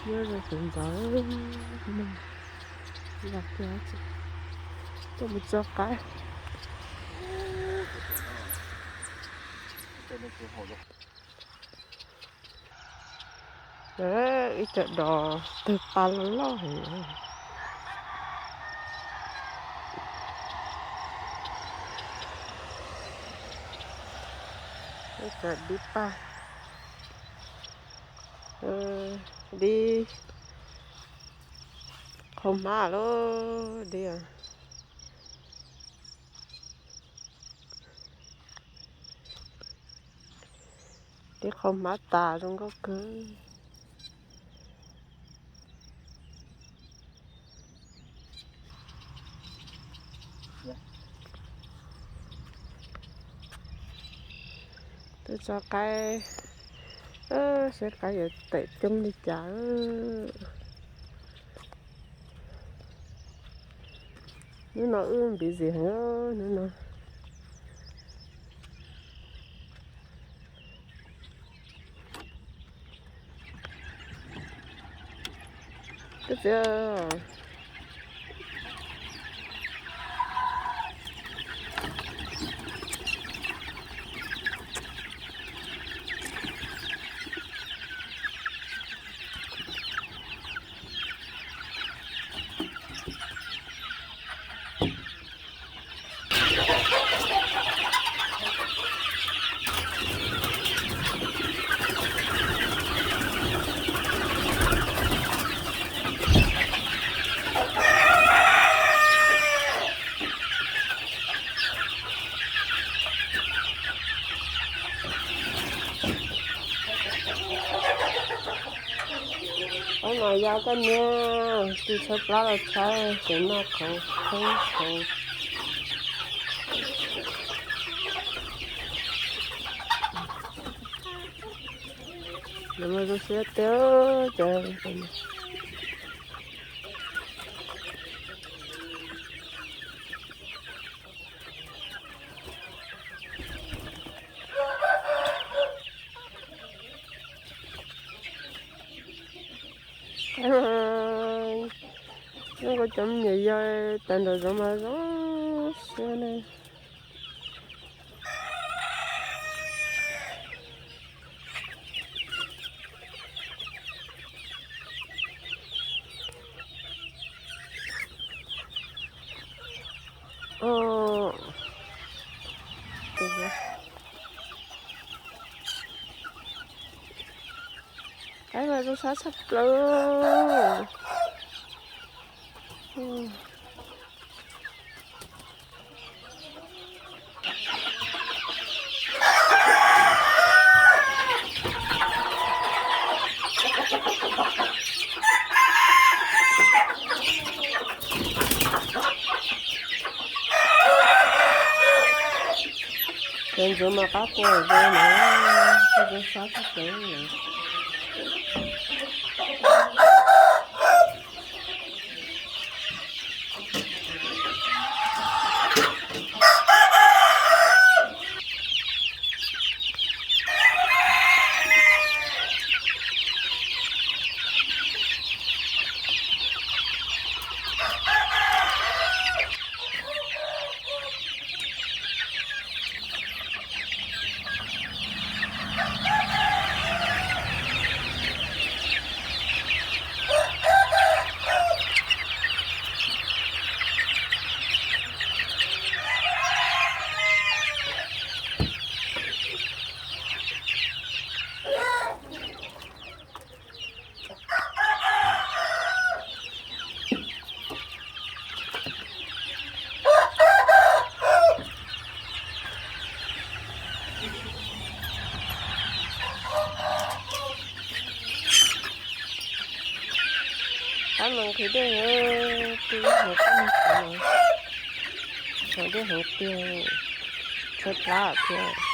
Nyob zoo tus ntxawm, tuaj mus tso qaib. Ib co dos twg pa loj loj heev. Ib co dib paj, dib qhau hmab lawm dib. Dib qhau hmab tas zoo nkauj kawg. Tuaj tso qaib, saib qaib yuav tawm coob li cas. Hnub no wb busy heev hnub no. Koj txiv, Ob no yog koj niam tus tshaib plab los tshaib, tseem noj qhauv, qhauv, qhauv. Nws mas zoo siab tiag ces. Zoo nkaus cov me nyuam yaus tag nrho zoo mas zoo siab ne. Qaib mas zoo sab tshaj plaws. Cov ntsuav mas qab qua zoo na, zoo sab tshaj plaws na. Qab no nqhis dej, twb hauv qab no, hauv dej hauv tiag, tshaib plab thiab.